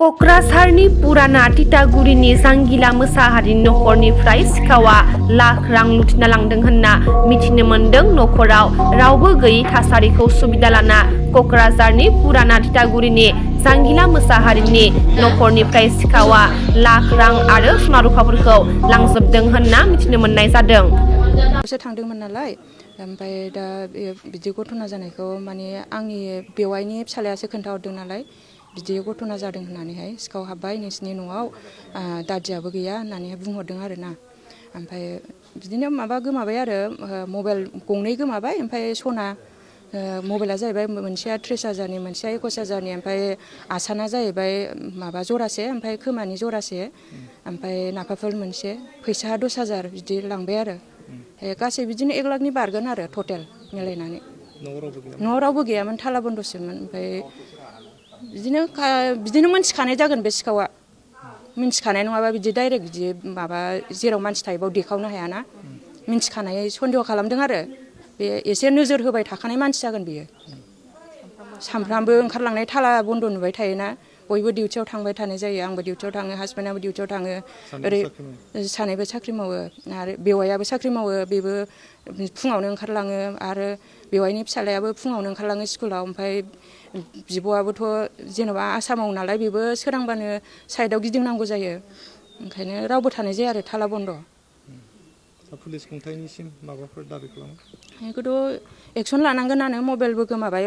क'क्राझारनि पुराना तितागुरिनि जांगिला मोसाहारिनि नखरनिफ्राय सिखावा लाख रां लुथिना लांदों होनना मिथिनो मोन्दों। नखराव रावबो गैयै थासारिखौ सुबिदा लाना क'क्राझारनि पुराना तितागुरिनि जांगिला मोसाहारिनि नखरनिफ्राय सिखावा लाख रां आरो सना रुफाफोरखौ लांजोबदों होनना मिथिनो मोननाय जादों। थांदोंमोन नालाय ओमफ्राय दा बिदि घटना जानायखौ माने आंनि बेवाइनि फिसालायासो खोन्थाहरदों नालाय बिदि घटना जादों होननानैहाय सिखाव हाबबाय नोंसिनि न'आव दादियाबो गैया होननानैहाय बुंहरदों आरोना। ओमफ्राय बिदिनो माबा गोमाबाय आरो मबाइल गंनै गोमाबाय ओमफ्राय सना मबाइला जाहैबाय मोनसेया 30,000नि मोनसेया 21,000नि ओमफ्राय आसाना जाहैबाय माबा जरासे ओमफ्राय खोमानि जरासे ओमफ्राय नाफाफुल मोनसे फैसा 10,000 बिदि लांबाय आरो गासै बिदिनो 1 लाखनि बारगोन आरो टटेल मिलायनानै। न'आव रावबो गैयामोन थाला बन्दसोमोन। ओमफ्राय बिदिनो मोनथिखानाय जागोन बे सिखावा मिन्थिखानाय नङाबा बिदि डाइरेक्ट बिदि माबा जेराव मानसि थायो बाव देखावनो हायाना मिन्थिखानाय सन्देह खालामदों आरो बे एसे नोजोर होबाय थाखानाय मानसि जागोन बियो। सानफ्रामबो ओंखारलांनाय थाला बन्द नुबाय थायोना बयबो डिउटियाव थांबाय थानाय जायो। आंबो डिउटियाव थाङो हासबेन्डआबो डिउटियाव थाङो ओरै सानैबो साख्रि मावो आरो बेवाइयाबो साख्रि मावो बेबो फुङावनो ओंखारलाङो आरो बेवाइनि फिसालायाबो फुङावनो ओंखारलाङो स्कुलाव। ओमफ्राय बिब'आबोथ' जेन'बा आसामाव नालाय बेबो सोरांबानो साइडआव गिदिंनांगौ जायो ओंखायनो रावबो थानाय जाया आरो थाला बन्द'। पुलिस खुंथायनिसिम माबाफोर दाबि खालामो? बेखौथ' एक्सन लानांगोनानो मबाइलबो गोमाबाय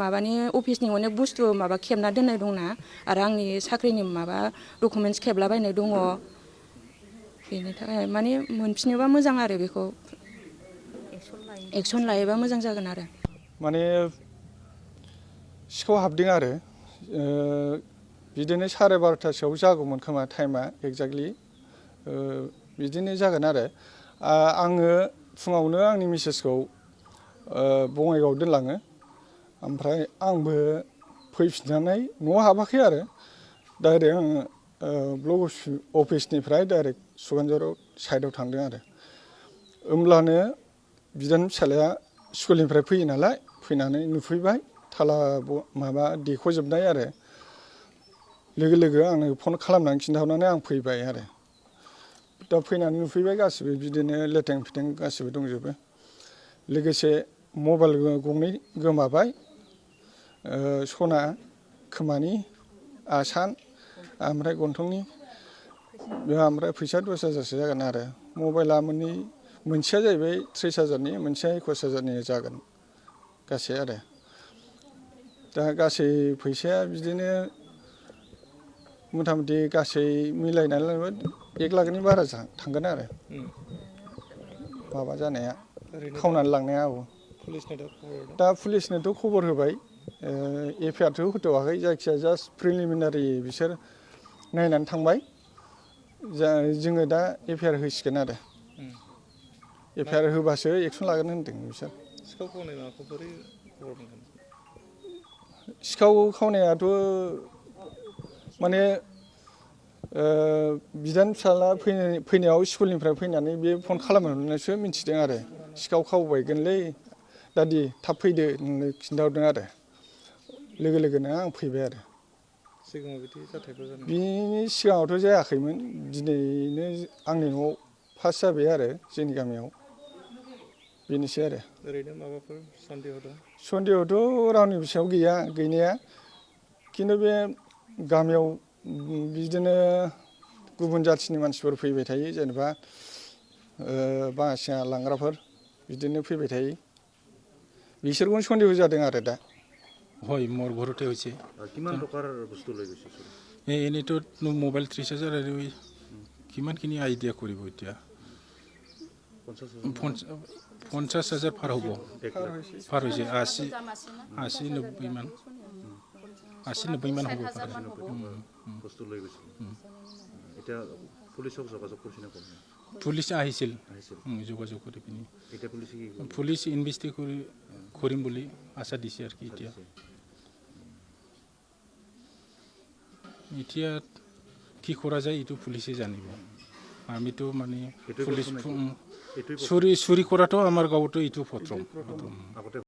माबानि अफिसनि अनेक बुस्थु माबा खेबना दोननाय दंना आरो आंनि साख्रिनि माबा डकुमेन्टस खेबलाबायनाय दङ। बेनि थाखाय माने मोनफिनोबा मोजां आरो बेखौ एक्सन लायोबा मोजां जागोन आरो। माने सिखाव हाबदों आरो बिदिनो 12:30सोआव जागौमोन खोमा टाइमा एक्जेक्टलि बिदिनो जागोन आरो आङो फुङावनो आंनि मिसेसखौ बङाइगाव दोनलाङो ओमफ्राय आंबो फैफिननानै न'आव हाबाखै आरो डाइरेक्ट आङो ब्लक अफिसनिफ्राय डाइरेक्ट सुगानझराव साइडआव थांदों आरो होमब्लानो बिदानि फिसालाया स्कुलनिफ्राय फैयो नालाय फैनानै नुफैबाय थाला माबा देख'जोबनाय आरो लोगो लोगो आंनो फन खालामनानै खिन्थाहरनानै आं फैबाय आरो दा फैनानै नुफैबाय गासिबो बिदिनो लेथें फिथें गासिबो दंजोबो। लोगोसे मबाइल गंनै गोमाबाय सना खोमानि आसान ओमफ्राय गन्थंनि ओमफ्राय फैसा 10,000सो जागोन आरो मबाइला मोनसेया जाहैबाय 30,000नि मोनसेया 21,000नि जागोन गासै आरो दा गासै फैसाया बिदिनो मथा मथि गासै मिलायनानै 1 लाखनि बारा थांगोन आरो माबा जानाया खावनानै लांनाया। दा पुलिसनोथ' खबर होबाय एफआइआरथ' होथ'वाखै जायखिजाया जास्ट प्रिलिमिनारि बिसोर नायनानै थांबाय जोङो दा एफआइआर होसिगोन आरो एफआइआर होबासो एक्सन लागोन होनदों बिसोर। सिखाव खावनाय माबाखौ बोरै खबर मोनगोन? सिखाव खावनायाथ' माने बिदानि फिसाला फैनायाव स्कुलनिफ्राय फैनानै बे फन खालामनानैसो मिथिदों आरो सिखाव खावबायगोनलै दादि थाब फैदो होननानै खिन्थाहरदों आरो लोगो लोगोनो आं फैबाय आरो। सिगाङाव बिदि जाथायफोर जादों? बिनि सिगाङावथ' जायाखैमोन दिनैनो आंनि न'आव फार्स्ट जाबाय आरो जोंनि गामियाव बेनोसै आरो। ओरैनो माबाफोर सन्देह दं? सन्देहथ' रावनिबो सायाव गैया गैनाया खिन्थु बे गामियाव बिदिनो गुबुन जाथिनि मानसिफोर फैबाय थायो जेनेबा बासिना लांग्राफोर बिदिनो फैबाय थायो बिसोरखौनो सन्देह जादों आरो दा। হয় মোৰ ঘৰতে হৈছে। কিমান টকাৰ বস্তু লৈ গৈছে? এনেইতো মোবাইল 30,000 আৰু কিমানখিনি আইডিয়া কৰিব এতিয়া 50,000 পাৰ হ'ব পাৰ হৈছে 80-90 মান 80-90 মান হ'ব পাৰে বস্তু লৈ গৈছে। এতিয়া পুলিচক যোগাযোগ কৰিছে নে? পুলিচ আহিছিল যোগাযোগ কৰি পিনি পুলিচ ইনভেষ্টিগেট কৰিম বুলি আশা দিছে আৰু কি এতিয়া কি কৰা যায় এইটো পুলিচে জানিব। আমিতো মানে পুলিচ চুৰি কৰাটো আমাৰ গাঁৱতো এইটো প্ৰথম।